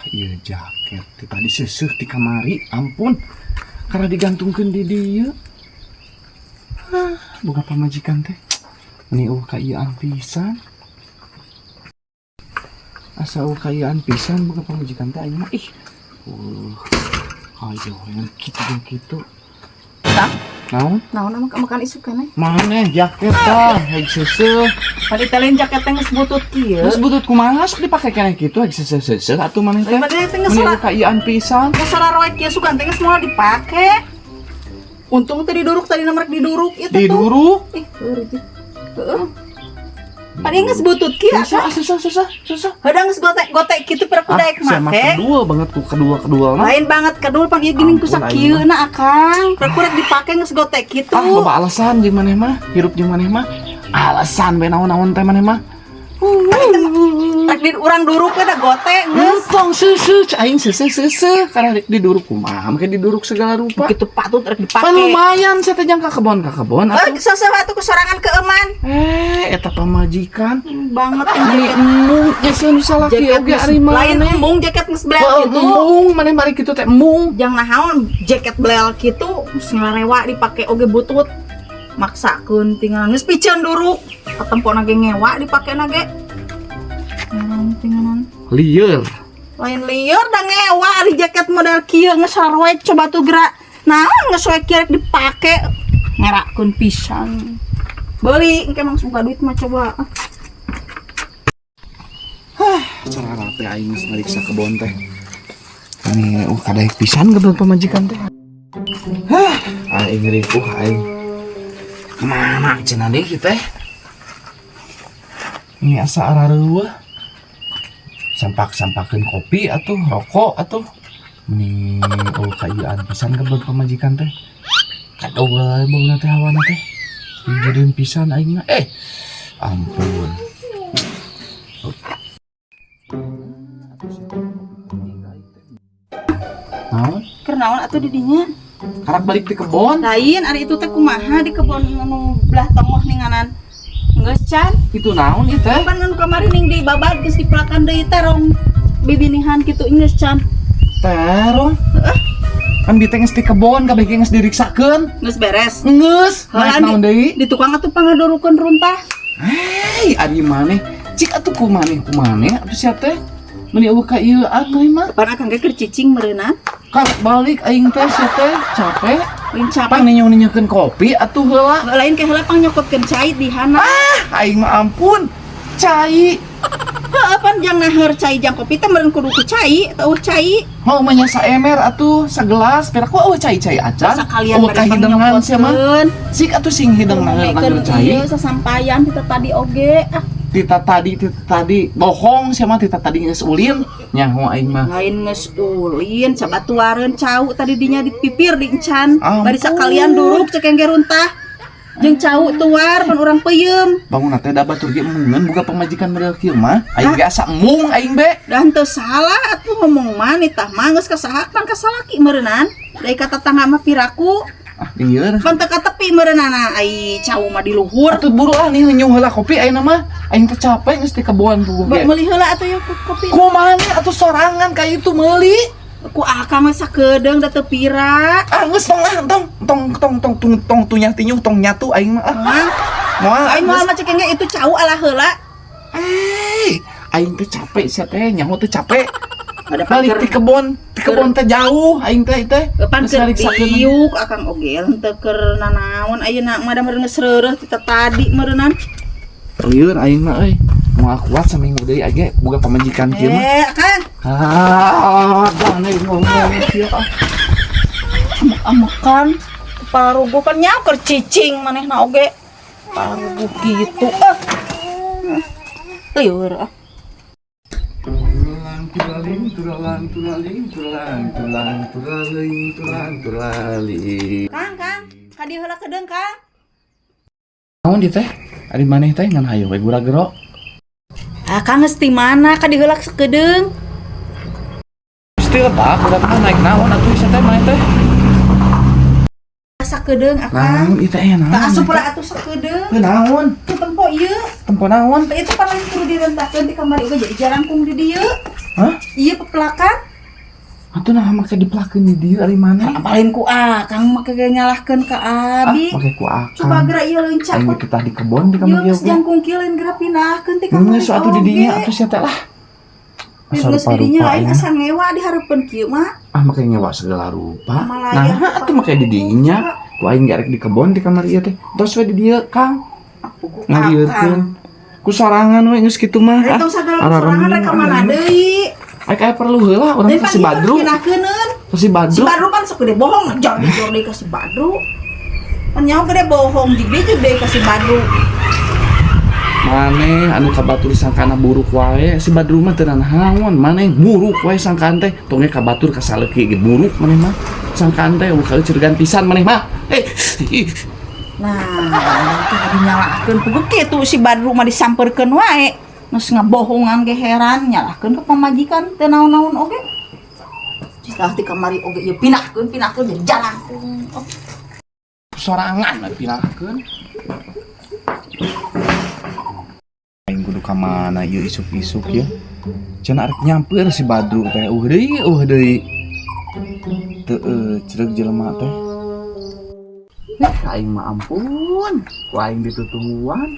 Iya, jaket ti tadi seuseuh ti kamari, ampun. Karena digantungkeun di dieu. Hah, boga pamajikan teh. Meni euweuh kaiyaan pisan. Asa euweuh kaiyaan pisan boga pamajikan teh aing mah, ih. Ayo yang kitu jeung kitu. Tah, Naon? Naon emang makan isuk keneh? Mana jaket tah, haik seuseuh. Pan italian jaket teh geus butut kieu. Geus butut kumaha sok dipake keneh kitu, haik seuseuh-seuseuh atuh maneh teh. Lain teh geus Meni euweuh kaiyaan pisan. Geus sararoek kieu, sugan teh geus moal dipake. Untung teh diduruk tadi, nomor diduruk itu tuh. Diduruk. Ih, heueuh. Heeh. Pan ieu geus butut kieu. Susah, susah, susah, susah. Heudang geus gotek-gotek kitu, pira ku daek Ah, siapa make. Kedua banget ku kedua kedua mah. Lain banget kedul, pan ieu geuning ku Ampun, sakieu na, Akang. Pira ku rek dipake geus gotek kitu. Ah, loba alasan jeung maneh mah, hirup jeung maneh mah. Alasan we naon-naon teh maneh mah. Rek di urang duruk we da gotek geus. Entong seuseuh, aing seuseuh seuseuh karena rek diduruk kumaha, make diduruk segala rupa. Kitu patut rek dipake. Pan lumayan saya teh jang ka kebon, ka kebon Eh, atuh. Seuseuh atuh ku sorangan keeman. Eh, eta pamajikan. Banget Ini ini jaket. Embung nya nu salaki Jaket oge geus ari lain maneh. Embung jaket geus blel Oh, gitu. embung maneh mari kitu teh embung. Jang nahaon jaket blel kitu geus ngarewa dipake oge butut. Maksakeun tinggal geus piceun duruk. Katempona ge ngewa dipake na ge. Ngaran tinggalan. Lieur. Lain lieur, da ngewa ari jaket model kieu geus saroek, coba tuh gerak. Naon geus we kieu rek dipake ngerakeun pisan. Beli engke mah suka duit mah coba. Cara rapi aing geus mariksa kebon teh. Ini kadaek pisan kebon pamajikan teh. Hah, aing ripuh aing. Kemana cenah deui kieu teh? Ini asa arareuweuh. Sampak-sampakeun kopi atuh, rokok atuh. Meni kaiyaan pisan kebon pamajikan teh. Kadogel bauna teh hawana teh. Pijedeun pisan aing mah. Eh, ampun. Naon? Keur naon atuh di dinya? Karak balik di kebon. Lain ari itu teh kumaha di kebon anu belah tonggoh ninganan. Geus can. Itu naon ieu teh? Pan anu kamari ning di babad geus dipelakan deui terong. Bibinihan kitu geus can. Terong. Kan bi teh geus di kebon, kabeh ge geus diriksakeun. Geus beres. Geus, naik Heula naon deui? di tukang atuh pangadurukeun runtah. Hei, ari maneh. Cik atuh ku maneh ku maneh atuh sia teh. Meuni euweuh ka ieu maneh mah. Pan akang ge keur cicing meureunna. Karak balik aing teh, sia teh capek. Lain capek. Pang ninyo-ninyokeun kopi atuh heula. Lain ke heula pang nyokotkeun cai di hana. Ah, aing mah ampun. Cai. Heuh, pan jang naheur cai jang kopi teh meureun kudu ku cai, teu euweuh cai. Mau mah nya saemer atuh, sagelas, perak ku euweuh cai-cai acan. Sakalian Euweuh bade pang kahidengan sia mah. nyokotkeun. Sik atuh sing hideng naheur naheur cai. Ieu sasampayan kita tadi oge. Ah, Tita tadi, tita tadi bohong sia mah, tita tadi geus ulin nyaho aing mah. Lain geus ulin, coba tuareun cau tadi dinya di pipir di encan. Ampun. Bari sakalian duruk cek engge runtah. Jeung cau tuar pan urang peuyeum. Bangun teh da batur ge emungeun boga pamajikan model kieu mah aing ge asa embung aing be. Da henteu salah atuh ngomong mah nitah mah geus kasahak pan kasalaki meureunnan. Da ka tetangga mah piraku. Ah, lieur. Pan teu katepi meureunana ai cau mah di luhur. Atuh buru ah nih, nyeduh heula kopi ayeuna mah, aing teh capek geus di kebon puguh ge. Meuli heula atuh yeuh kopi. Kumaha atuh sorangan ka itu meuli? Ku akang mah sakedeung da teu pira. Ah, geus tong ah, tong tong tong tong tong tong tunyah tinyuh, tong nyatu aing mah ah. Moal. Moal. Aing moal mah cek engge itu cau ala heula. Eh, aing teh capek sia teh, nyaho teh capek. Ada balik di kebon teh jauh aing teh teh. Pan Geus keur ngariksakeun. diuk akang oge henteu keur nanaon ayeuna mah da meureun geus reureuh ti tadi meureunnan. Lieur aing mah euy. Moal kuat saminggu deui age boga pamajikan kieu mah. Eh, akang. Ah, jangan ngomong kieu ah. Amek-amekan paruguh pan nyaho keur cicing manehna oge. Paruguh kitu ah. Lieur ah. Tulang tulaling tulalang tulaling tulang tulang tulaling tulang tulaling. Kang, Kang, ka dieu heula kedeung, Kang. Naon di teh? Ari maneh teh ngan hayo we gura gero. Ah, Kang geus ti mana ka dieu heula sakedeung? Pasti lebak, udah mah naik naon atuh sia teh maneh teh? Sakedeung, Akang. Naon ieu teh, naon? Tak asup heula atuh sakedeung. Naon? Tuh tempo ieu. Tempo naon? Itu pan lain kudu direntahkeun di kamari oge jadi jarangkung di dieu. Hah? Iya pepelakan. Atuh nah make dipelakeun di dieu ari maneh? Apalin ku akang make ge nyalahkeun ka Ah, abi. make ku akang. Coba geura ieu leuncak. Aing kita di kebon di kamar Ieu geus ieu. jangkung kieu lain geura pindahkeun ti kamari. Geus atuh di dinya atuh sia teh lah. Asa Geus di dinya rupa-rupa aing aing. Asa ngewa di hareupeun kieu mah. Ah, make ngewa segala rupa. Malaya. Nah, atuh make di dinya. Ku aing ge arek di kebon di kamar ieu teh. Tos we di dieu, Kang. Ngalieurkeun. Ku sorangan we geus kitu mah. Rek Ah, tong sagala ku sorangan rek ka mana deui. Aing aya perlu heula urang Dan ka si Badru. Pindahkeuneun. Ka si Badru. Si Badru pan sok gede bohong, jor jor deui ka si Badru. Pan nyaho gede bohong, jig deui jig deui ka si Badru. Maneh anu ka batur sangkana buruk wae, si Badru mah teu nanaon, maneh buruk wae sangkaan teh. Tong ge ka batur ka saleuki ge buruk maneh mah. Sangkaan teh eueuh ceuregan pisan maneh mah. Eh, ih. Nah, itu tadi nyalahkeun puguh kitu si Badru mah disamperkeun wae. Geus ngabohongan ge heran nyalahkeun ke pamajikan teu naon-naon oge. Setelah di kamari oge ieu pindahkeun pindahkeun jadi jarangkung. Oh. Sorangan we pindahkeun. Aing kudu ka mana ieu isuk-isuk ya? Cenah arek nyamper si Badru teh eueuh deui. Teu cereug jelema teh. Aing mah ampun, ku aing ditutuhan.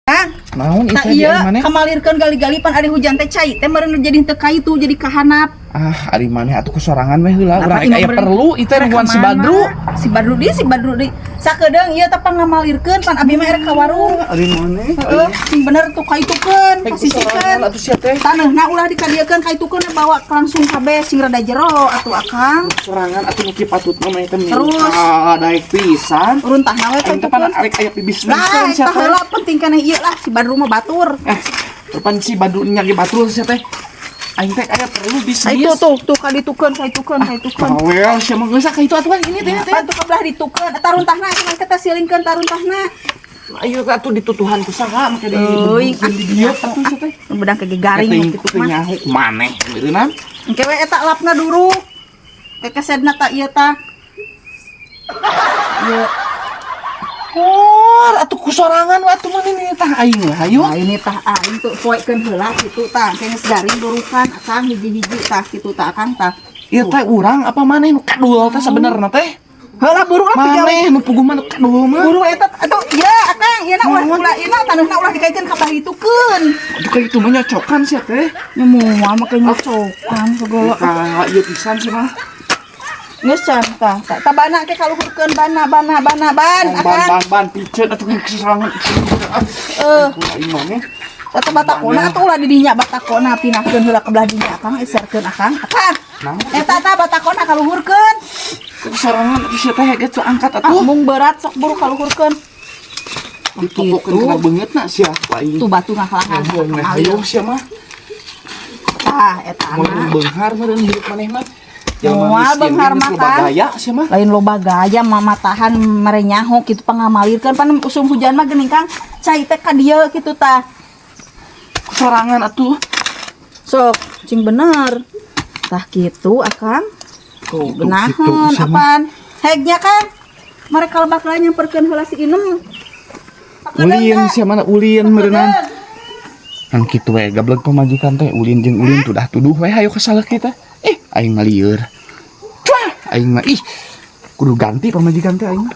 Kang, Naon nah itu iya, di maneh? Kamalirkeun gali-gali pan ari hujan teh cai teh meureun jadi teu kaitu jadi kahanap. Ah, ari maneh atuh ku sorangan we heula, Nah, urang imah aya perlu itu rek nungguan si kamana? Badru. Si Badru di, si Badru di. Sakedeung ieu teh pangamalirkeun pan abi mah erek ka warung. Ari maneh. Heeh, sing bener tuh kaitukeun, Rek ku posisikeun. sorangan atuh sia teh. Taneuhna ulah dikadiekeun kaitukeun bawa langsung kabeh sing rada jero atuh akang. Sorangan atuh nu kieu patutna mah teh Terus. Ah, daek pisan. Runtahna we Aing teh pan kaitukeun. arek aya pibisniskeun Lah, sia eta teh. heula penting keneh ieu lah si Badru mah batur. Eh, depan si Badru nya ge batur sia teh. Aing teh aya perlu bisnis. Itu tuh, tuh kaditukeun, kaitukeun, kaitukeun. Bawel sia mah geus ka itu atuh ini teh teh. Pan tuh kabelah ditukeun, eta runtahna cenah kita silingkeun taruntahna. Ayo atuh ditutuhan ku saha make di Teuing, di dieu atuh sia teh. Bedang ke garing Teuing kitu teu mah. nyaho maneh meureunnan. Engke we eta lapna duruk. Kekesedna ta ieu tah. Ieu. Hor, atuh ku sorangan we atuh mah ini tah aing we hayu. Nah, ini tah aing tuh poekeun heula kitu tah. Engke geus garing durukan akang hiji-hiji tah kitu tah akang tah. Ieu teh urang apa maneh nu kadul teh sabenerna teh? Heula buru lah pigawe. Maneh nu puguh mah nu kadul mah. Buru eta atuh ieu akang ieu na ulah Naon? Ulah ieu na taneuhna ulah dikaitkeun ka ditukeun. Atuh ka itu mah nyocokan sia teh. Nya moal make nyocokan segala. Ka ieu pisan sih mah. Geus can tah. Tah bana ke kaluhurkeun bana bana bana ban Ban akang. Ban ban piceun atuh ka sorangan. Eh, Aing maneh. Eta batakona atuh ulah di dinya batakona pinahkeun heula ke belah dinya akang iserkeun akang. Akang. Naon? Eta tah batakona kaluhurkeun. Sorangan atuh sia teh geus angkat Ah, atuh. mung berat sok buru kaluhurkeun. Ditokokeun kana beungeutna sia ku aing. Tuh batu ngakalahan. Bohong we hayu sia mah. Tah eta Mun na. beunghar meureun hirup maneh mah. Moal beunghar mah mah, Kang. gaya sia mah. Lain loba gaya mama tahan mere nyaho kitu pangamalirkeun pan usum hujan mah geuning Kang. Cai teh ka dieu kitu tah. Sorangan atuh. Sok cing bener. Tah kitu akang. Tuh Kitu, genaheun kitu, sia mah. apaan. Hegnya kan. Mereka bakal nyamperkeun heula si Inem. Ulin sia mana ulin meureunnan. Kan kitu we gableg pamajikan teh ulin jeung ulin tudah tuduh we hayu ka saleuki teh. Eh, aing mah lieur. Cuah, aing mah ih. Kudu ganti pamajikan teh aing mah.